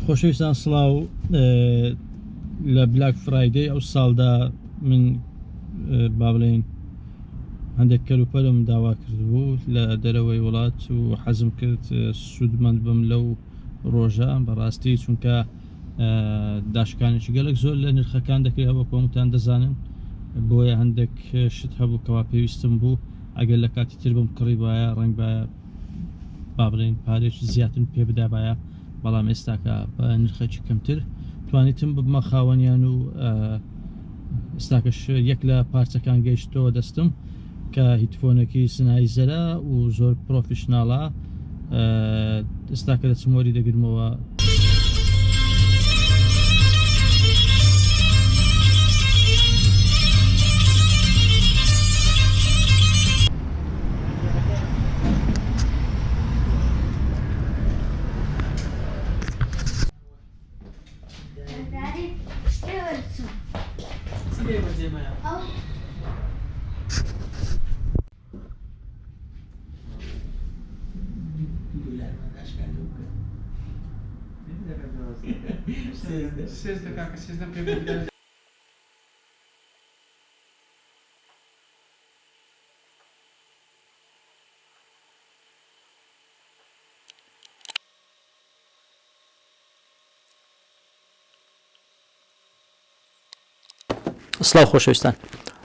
خۆشەویستان سڵاو لە Black Friday ئەو ساڵدا من با بڵێین هەندێک کەلوپەلم داوا کردبوو لە دەرەوەی وڵات و حەزم کرد سوودمەند بم لەو ڕۆژە بەڕاستی چونکە داشکانێکی گەلک زۆر لە نرخەکان دەکرێت هەوە کۆمتان دەزانن بۆیە هەندێک شت هەبوو کەوا پێویستم بوو ئەگەر لە کاتی تر بم کڕی باە ڕەنگ باە با بڵێین پارێکی زیاترم پێ بدابایە بەڵام ئێستاکە بە نرخێکی کەمتر توانیتم ببمە خاوەنیان و ئێستاکەش یەک لە پارچەکان گەیشتەوە دەستم کە headphone ێکی Sennheiser ە و زۆر professional ە ئێستاکە دەچم وەری دەگرمەوە. سڵاو خۆشەویستان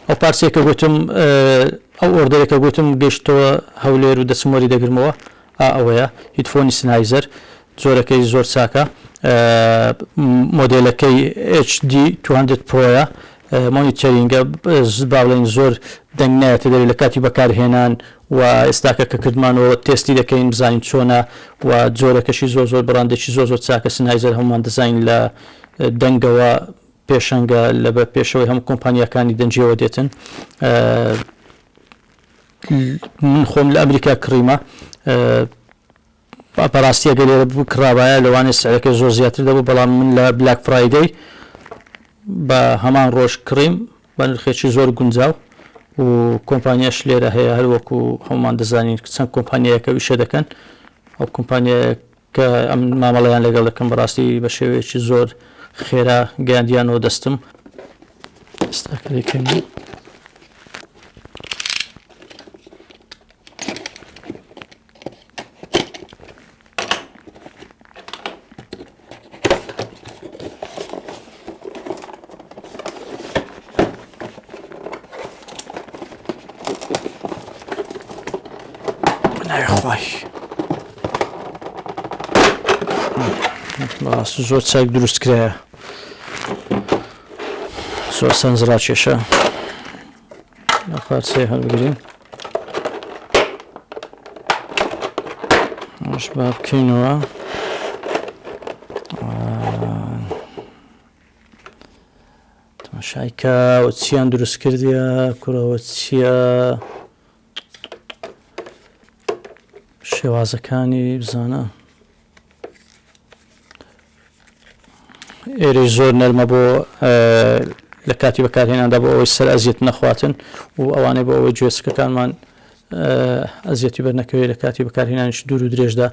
ئەو پارچەیە کە گوتم ئەو order ێک کە گوتم گەشتەوە هەولێر و دەچم وەری دەگرمەوە ئا ئەوەیە headphone ی Sennheiser جۆرەکەی زۆر چاکە مۆدێلەکەی HD 200 Pro یە monitoring ە با بڵێین زۆر دەنگ نایەتە دەرێ لە کاتی بەکارهێنان و ئێستاکە کە کردمانەوە تێستی دەکەین بزانین چۆنە و جۆرەکەشی زۆر زۆر brand ێکی زۆر زۆر چاکە Sennheiser هەمومان دەزانین لە دەنگەوە پێشەنگە لە بە پێشەوەی هەموو کۆمپانیاکانی دەنگیەوە دێتن من خۆم لە ئەمریکا کڕیمە بەڕاستی ئەگەر لێرە بکڕابایە لەوانەیە سعرەکەی زۆر زیاتر دەبوو بەڵام من لە Black Friday بە هەمان ڕۆژ کڕیم بە نرخێکی زۆر گونجاو و کۆمپانیاش لێرە هەیە هەروەکو هەمومان دەزانین چەند کۆمپانیایەکە ویشە دەکەن ئەو کۆمپانیایە کە ئەم مامەڵەیان لەگەڵ دەکەم بەڕاستی بە شێوەیەکی زۆر خێرا گەیاندیانەوە دەستم ئێستاکە دەکەین. ناوی خوای بەڕاست زۆر چاک دروست کرایە زۆر سەنجڕاکێشە پارچەیە هەڵبگرین ئەوش با بکەینەوە تەماشای کە چیان دروست کردیە کوڕەوە چییە شێوازەکانی بزانە ئێرەی زۆر نەرمە بۆ لە کاتی بەکارهێناندا بۆ ئەوەی سەر ئەزیەت نەخواتن و ئەوانەی بۆ ئەوەی گوێچکەکانمان ئەزیەتی بەرنەکەوێت لە کاتی بەکارهێنانیش دوور و درێژدا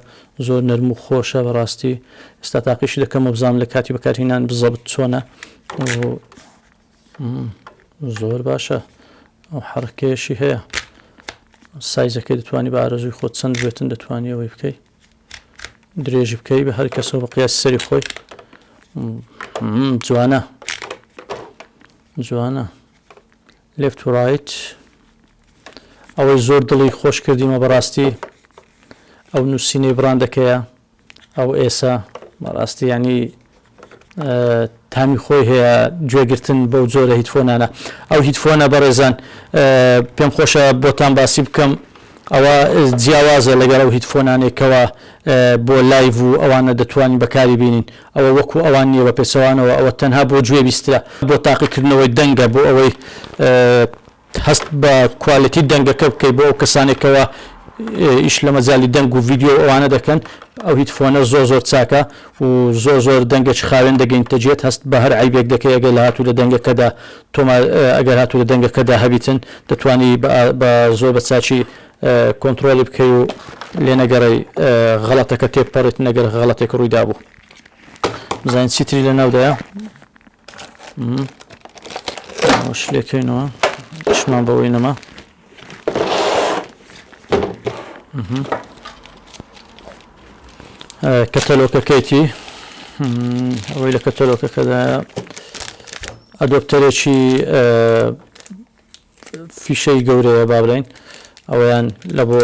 زۆر نەرم و خۆشە بەڕاستی ئێستا تاقیشی دەکەمەوە بزانم لە کاتی بەکارهێنان بزەبت چۆنە زۆر باشە ئەو حەڕکەیەشی هەیە سایزەکەی دەتوانی بە ئارەزووی خۆت چەند بێتن دەتوانی ئەوەی بکەیت درێژی بکەی بە هەر کەسەوە بە قیاسی سەری خۆی جوانە جوانە left و right ئەوەی زۆر دڵی خۆش کردیمە بەڕاستی ئەو نووسینەی brand ەکەیە ئەو ئێسا بەڕاستی ینی تامی خۆی هەیە گوێگرتن بەو جۆرە headphone انە ئەو headphone ە بەڕێزان پێم خۆشە بۆتان باسی بکەم ئەوە جیاوازە لەگەڵ ئەو headphone انەی کەوا بۆ live و ئەوانە دەتوانین بەکاری بینین ئەوە وەکو ئەوان نییە بە پێچەوانەوە ئەوە تەنها بۆ گوێ بیسترە بۆ تاقیکردنەوەی دەنگە بۆ ئەوەی هەست بە quality دەنگەکە بکەی بۆ ئەو کەسانەی کەوا ئیش لە مەجالی دەنگ و ڤیدیۆ و ئەوانە دەکەن ئەو headphone ە زۆر زۆر چاکە و زۆر زۆر دەنگێکی خاوێن دەگەینتە جێت هەست بە هەر عەیبێک دەکەی ئەگەر لە هاتوو لە دەنگەکەدا تۆمار ئەگەر هاتوو لە دەنگەکەدا هەبیتن دەتوانی بە زۆر بە چاکی کۆنتڕۆڵی بکەی و لێ نەگەڕێی غەڵەتەکە تێبپەڕیتن ئەگەر غەڵەتێک ڕووی دابوو. بزانین چیتری لە ناودایە شلێکەینەوە شمان بەوەی نەما کەتەلۆکەکەیتی ئەوەی لە کەتەلۆکەکەدا adapter ێکی فیشەی گەورەیە با بڵێین ئەوەیان لە بۆ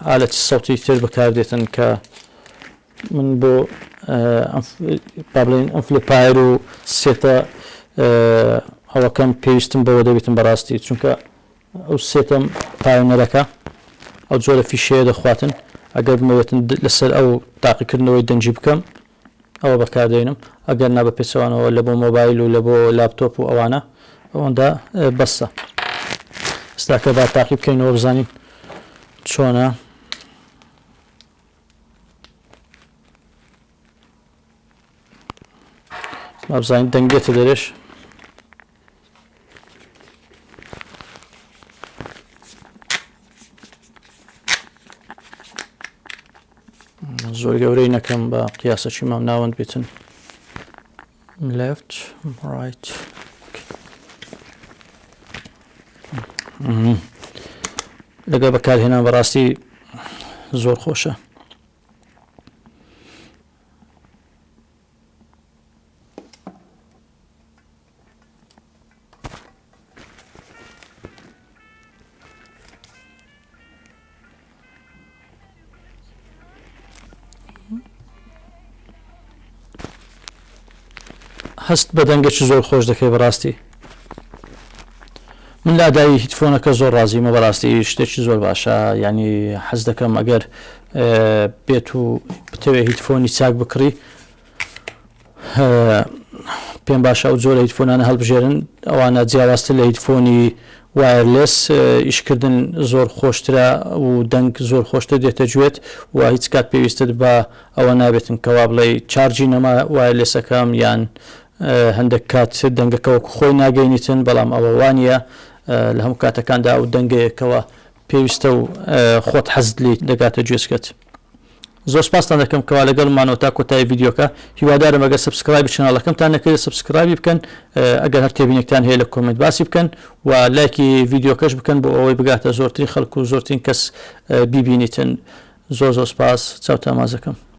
ئالەتی سەوتی تر بەکاردێتن کە من بۆ با بڵێین amplifier و set ە ئەوەکەم پێویستم بەوە دەبیتم بەڕاستی چونکە ئەو set ەم Pioneer ەکە ئەو جۆرە فیشەیە دەخواتن ئەگەر بمەوێتن لەسەر ئەو تاقیکردنەوەی دەنگی بکەم ئەوە بەکاردێنم ئەگەر نا بە پێچەوانەوە لە بۆ مۆبایل و لە بۆ لاپتۆپ و ئەوانە ئەوەندە بەسە ئێستاکە با تاقی بکەینەوە بزانین چۆنە با بزانین دەنگ دێتە دەرێش زۆر گەورەی نەکەم بە قیاسەکی مام ناوەند بێتن left right لەگەڵ بەکارهێنان بەڕاستی زۆر خۆشە هەست بە دەنگێکی زۆر خۆش دەکەی بەڕاستی من لە ئەدای headphone ەکە زۆر ڕازیمە بەڕاستی شتێکی زۆر باشە ینی حەز دەکەم ئەگەر بێت و بتەوێ headphone ی چاک بکڕی پێم باشە ئەو جۆرە headphone انە هەڵبژێرن ئەوانە جیاوازتر لە headphone ی wireless ئیشکردن زۆر خۆشترە و دەنگ زۆر خۆشتر دێتە گوێت و هیچ کات پێویستت بە ئەوە نابێتن کەوا بڵێ charge ی نەما wireless ەکەم یان هەندێک کات دەنگەکە وەکو خۆی ناگەینیتن بەڵام ئەوە وانە لە هەموو کاتەکاندا ئەو دەنگەیەکەوە پێویستە و خۆت حەزت لێی دەگاتە گوێچکەت. زۆر سپاستان دەکەم کەوا لەگەڵمانەوە تا کۆتایی ڤیدیۆکە هیوادارم ئەگەر subscribe ی channel ەکەمتان نەکرد subscribe ی بکەن ئەگەر هەر تێبینێکتان هەیە لە comment باسی بکەن و لایکی ڤیدیۆکەش بکەن بۆ ئەوەی بگاتە زۆرترین خەڵک و زۆرترین کەس بیبینیتن زۆر زۆر سپاس چاوتان ماچ دەکەم.